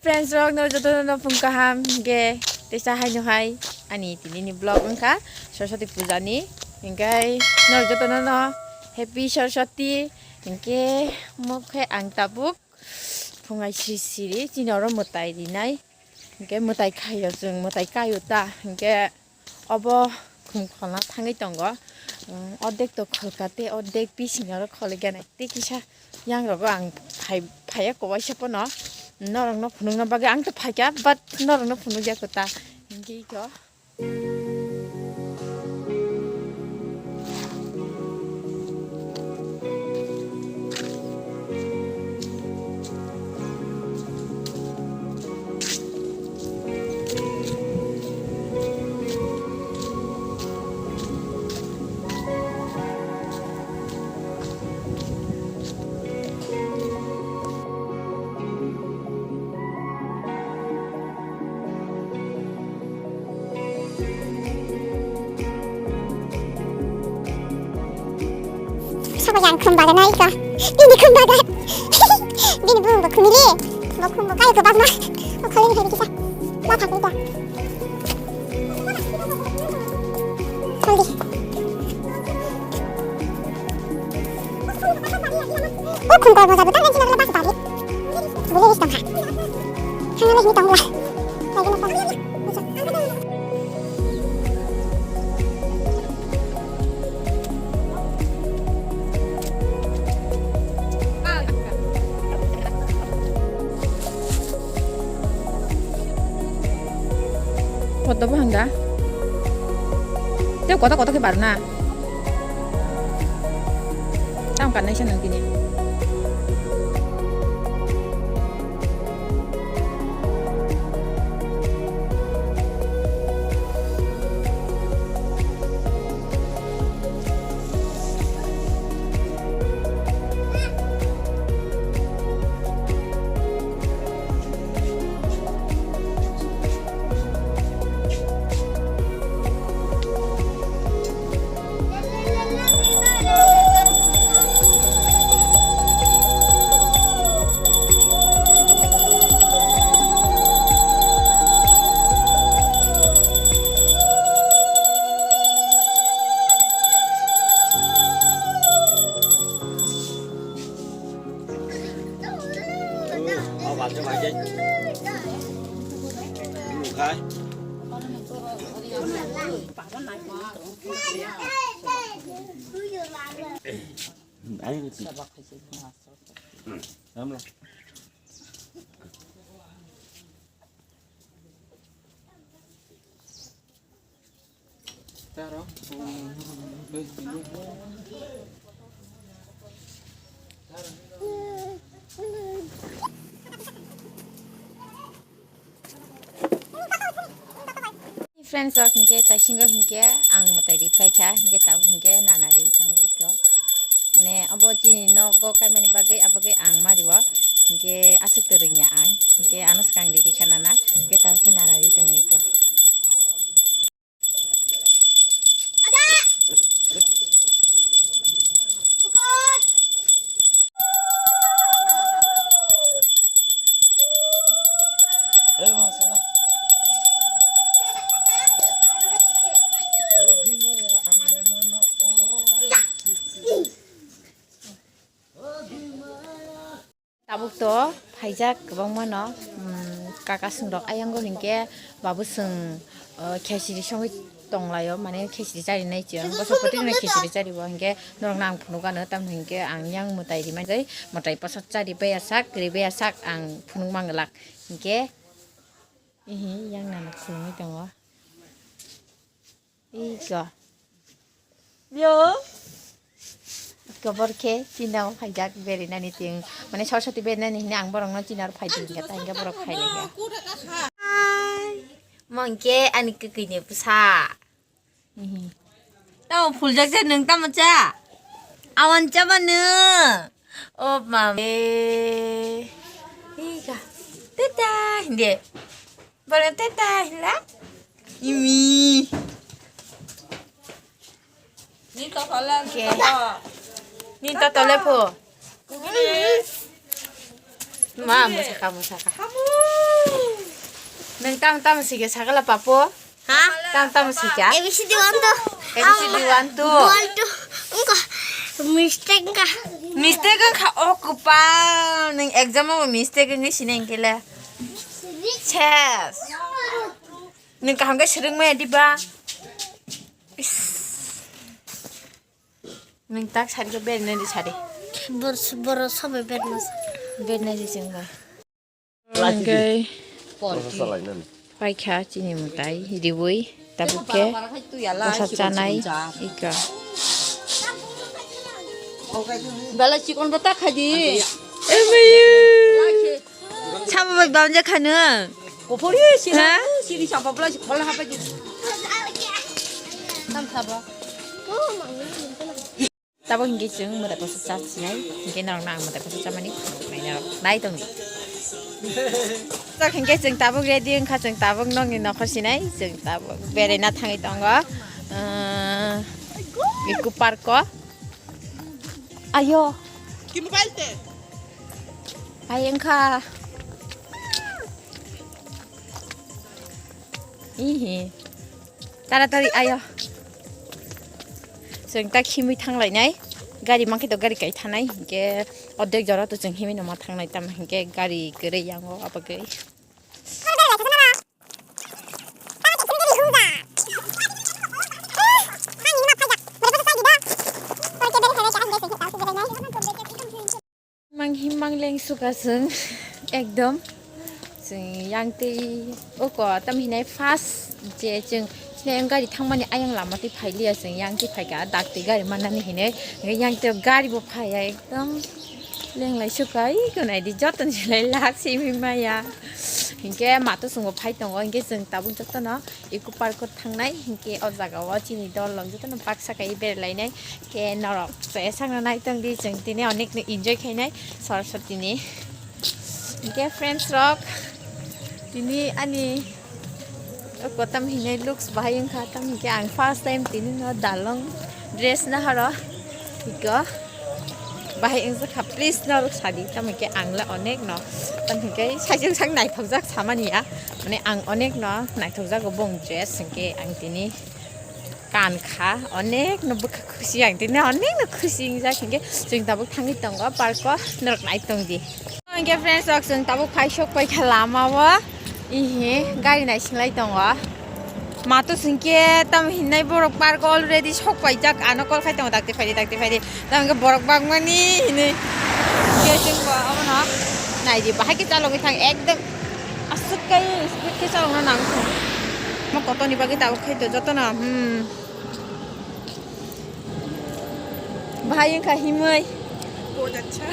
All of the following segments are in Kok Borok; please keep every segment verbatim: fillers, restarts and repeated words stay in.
Friends rok, no joto no phung kaham, hingke teisa haino hai ani tini ni vlog wngkha Saraswati puja ni, hingke no joto no happy Saraswati, hingke mo khe ang tabuk phungai siri siri chini oro mwtai rinai, hingke mwtai khaio chwng mwtai kaio ta, hingke obo khum kholna thangwi tongo. Umm, ordek to kholka tei ordek bising oro kholikya nai. Tei kisa yang rogo ang phai, phaiya kwbaisa pono norokno phunukna bagwi ang to phaikha, but norokno phunukya kwta. Hingke iko. Sabo yang khum bagan ai ka. Bini khum bagan. Bini bung bo khumili. Bo khum bo kai ko bagma. O khali hai kisa. Ba thang ko. Saldi. O khum ko bo jabu ta nang sila bas tadi. Bule ris tong ha. Hang le ni tong la. Lagi na tong. Koto bo hangda? Tei koto koto khe bar na? Tamo kanai se nang tini. Friends rok hinkhe taisingo hinkhe ang mwtai ri phaikha, hinkhe tabuk hinkhe nana ri tongwi kho. Mane obo chini nogo kaimani bagwi, abagwi ang mario hinkhe aswk twrwngya ang, hinkhe ano swkang ri rikha nana, hinkhe tabuk khe nana ri tongwi kho. Tabuk to phaijak kwbangma no, um, kaka swng rok ayang o hinkhe babu swng, uh, khesiri songwi tonglaio, mane khesiri charinai chwng, bwswk kwtwino khesiri chario hinkhe norokno ang phunukgano, tamoni hinkhe ang yang mwtai rimani, mwtai bwswk chari baiya sak, kwrwi baiya sak ang phunuk manglak hinkhe, ihi yang nana khulumwi tongo. Iko. Yo. Kobor khe chini o phaijak berinani ting. Mane Saraswati berinani hini ang borokno chini aro phai tongkha, ta hinkhe borok phai laikha. Hai. Mo hinkhe ani kwkwi ni bwsa. Tamo phuljak se nwng tamo cha? Awan cha ba nwng? O mame. Ika. Teta hinde. Bole teta hinla. Imi. Ni to phala ni. Oke. To. Ni to tole pho. Ma musaka musaka. Kamu. Nwng tamo tamo sikha sakala papo? Ha? Tamo tamo sikha? A B C D one two. A B C D one two. One two. Wngkha. Mistake wngkha. Mistake wngkha o kwpal. Nwng exam o mistake wngwi sinai hwnkhe le. Ses. Nwng kaham khe swrwngmaya diba? Is. Nwng tak sari khe berinai di sari. Bor-, boro sabai berna sa. Berinai di chwngno. Hwnkhe paikha chini mwtai riwi tabuk khe bwsa chanai ika. Belai chikon bo ta khaidi. Emayu. Sabo bai bamja khano. Kopori sini, ha? Sini sabo belai si khol hapai di. Tam sabo. Tabuk hinkhe chwng mwtai bwsa cha sinai, hinkhe norokno ang mwtai bwsa chamani khuluknai norok nai tongdi. Tabuk hinkhe chwng tabuk ready wngkha, chwng tabuk nokni nokhor sinai, chwng tabuk beraina thangwi tongo, ah, Eco Park o. Ayo. Ki mobile te? Ai wngkha. Ihi. Taratari ayo. Chwng ta khimwi thanglainai. Gari mankhe to gari kai thanai. Hinkhe ordek jora to chwng himwi no ma thangnai. Tamo hinkhe gari kwrwi yango abagwi. Mang him mang leng suka chwng ekdom chwng yang tei oko tam hinai first je chwng sinai gari thangmani ayang lama tei phailiya chwng yang tei phaikha dak tei gari mannani hinai yang tei gari bo phaiya ekdom lenglai suka iko naidi joto ni silai lak simi maya hinkhe mato chwngbo phai tongo hinkhe chwng tabuk jotono Eco Park o thangnai hinkhe o jaga o chini dol rok jotono baksa kai berlainai. Khe norok chaya sakno nai tongdi, chwng tini onek no enjoy khainai Saraswati ni. Hinkhe friends rok, tini ani o kotam hinai looks bahai wngkha, tam hinkhe ang first time tini no dalong dress nahoro hiko bahai wngjakha, please norok sadi, tam hinkhe ang le onek no tam hinkhe sajwk sak naithokjak samani ya, mane ang onek no naithokjago bong dress hinkhe ang tini. Kankha, onek no bwkha khusi ang tini, onek no khusi wngjak hinkhe chwng tabuk thangwi tongo park o norok nai tongdi. Hinkhe friends rok chwng tabuk phai sok paikha lama o, ihi gari naisinglai tongo. Mato hinkhe tamo hinai borok park o already sok paijak, ano call khai tongo dakti phaidi dakti phaidi. Tamo hinkhe borok bangmani hinwi hinkhe chwngbo abono naidi bahai khe chalogwi thang ekdom aswk kai speed khe chalokna nang thang. Mo kotoni bagwi tabuk khai to jotono hmm. Bahai wngkha himwi. बहुत अच्छा।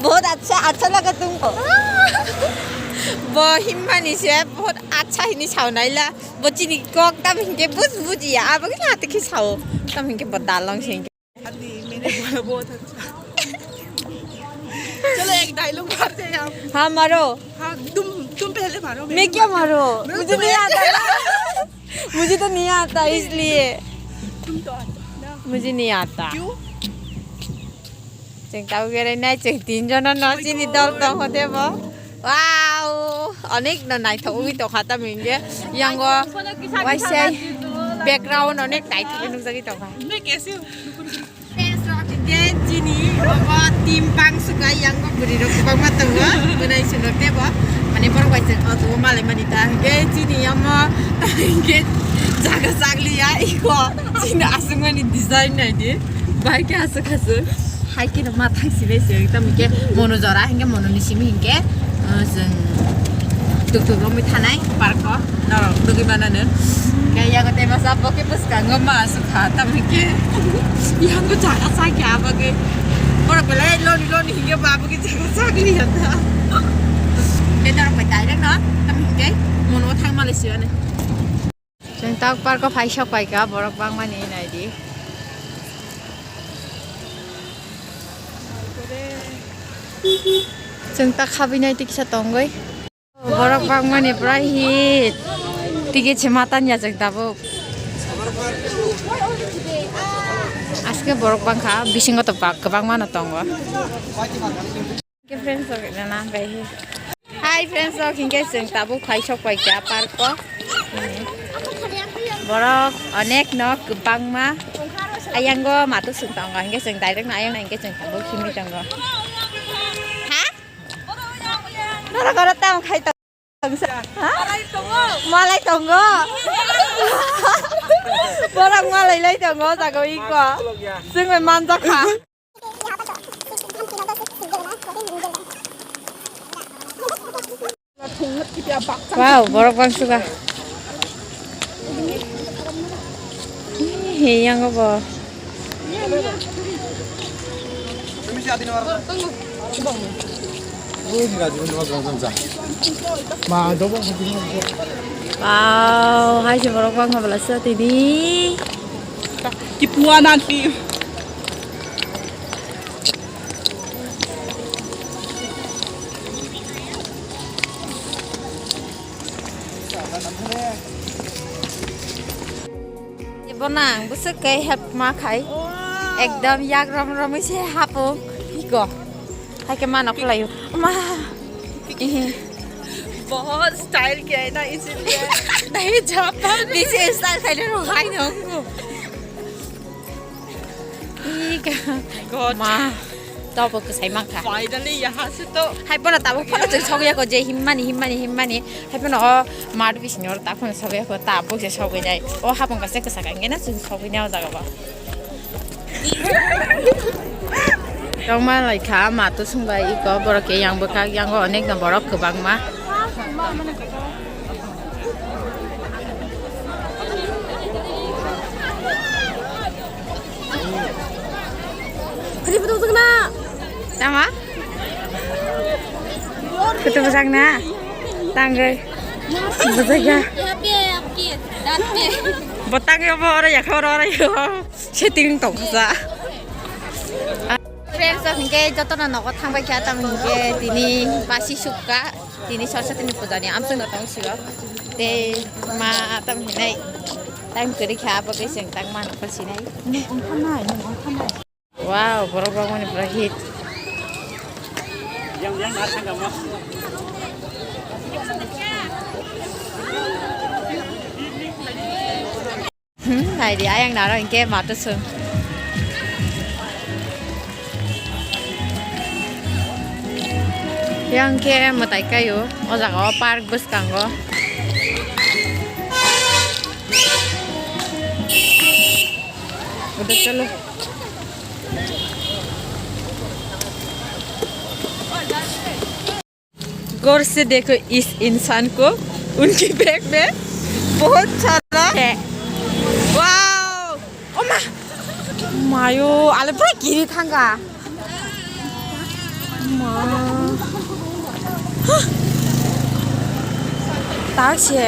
बहुत अच्छा, अच्छा लगा तुमको। Bo himmani se बहुत अच्छा hini sao naila. Bo chini kok tam hinke buj bujiya. Abo khe hati khe sao. Tam hinke bo dalong se hinke. मैंने बोला बहुत अच्छा। चलो एक डायलॉग मारते हैं आप। हाँ मारो। हाँ तुम तुम पहले मारो। मैं क्या मारो? मुझे नहीं आता। मुझे तो नहीं आता इसलिए। तुम तो आता ना। मुझे नहीं आता। क्यों? Chwng tabuk berai nai chwng tin jono no chini dol tong hote bo. Wow, onek no naithok wi tongkha tamo hinkhe yango waisa background onek naithok wi nukjagwi tongkha. Friends rok, hinkhe chini obo team bang suka, yango bwrwi rok kwbangma tongo, bwrwi sunok tebo, mane borok bai chwng auto o malai mani ta, hinkhe chini omo hinkhe jaga chakliya, iko chini aswkmani design naidi, bai khe aswk aswk, hai kheno ma thang sinai se, tamo hinkhe mono jora, hinkhe mono ni simi hinkhe, uh, chwng tuk tuk romwi thanai park o. Norok nugwi manano. Kaya ko tema sa poke bwskango ma aswk kha, tamo hinkhe yango jaga chakya abagwi. Borok belai loni loni hinkhe ba abagwi jaga chakliya ta. Khe norok bai direct no, tamo hinkhe mono thang malai siyane. Chwng tak park o phai sok paikha borok bangmani naidi. Chwng tak khabinai tiksa tongwi. Borok bangmani pura hit. Ticket se matan ya chwng tabuk. Aske borok bangkha, bisingo to bak kwbangma no tongo. Ke friends rok nana bai hi. Hi friends, rok hinkhe chwng tabuk phai sok pai kha park o. Borok onek no kwbangma. Ayango mato chwng tongo, hinkhe chwng direct no ayang no hinkhe chwng tabuk himwi tongo. Ha? Norok oro tamo khai tong. Ha? Malai tongo. Borok malai lai tongo, jaga iko. Chwng bai manjak kha. Wow, borok bangsuka. He yang bo. Wow, hai se borok bangma bwla sa tini. Kipuanan ki. Bo nang bwswk khe help ma khai. Ekdom yak rom romwi se hapung. Hiko. Hai khe mano khlaio. Ma. Ehe. बहुत स्टाइल किया है ना, इसीलिए। नहीं जा पा रही। This is style khai no hai no. Ika. God. Ma. Tobo kwsai mankha. Finally, yaha se to. Hai bono tabuk phano chwng sogwi ako je himmani, himmani, himmani. Hai bono o mat bising oro tak phano sogwi ako tabuk se sogwi nai. O hapung kaisa kwsa kangena chwng sogwi nai o jaga bo. Tongma lai kha mato sungbai iko borok ke yang bwkak yango onek no borok kwbangma. Tama? Kutu bwsakna? Tangwi. Bwsakya. Bo tangwi obo oro yakha oro oro yo. Setting tongsa. Friends, rok hinkhe jotono nogo thangbai kha, tamo hinkhe tini basi sukha, tini Saraswatini puja ni amsong no tong sio. Tei ma tam hinai time kwrwi kha, abo khe chwng tang mano kha sinai. Wow, borok rok mani pura hit. Hmm, naidi, ayang naro hinkhe mato sung. Yang khe mwtai kaio, o jaga o park bwskango. Udah chalo. गौर से देखो इस इंसान को, उनकी बैग में बहुत सारा है। Wow! Oh ma! Mayo, ale pura kiri thangka. Ma. Hah. Tak se.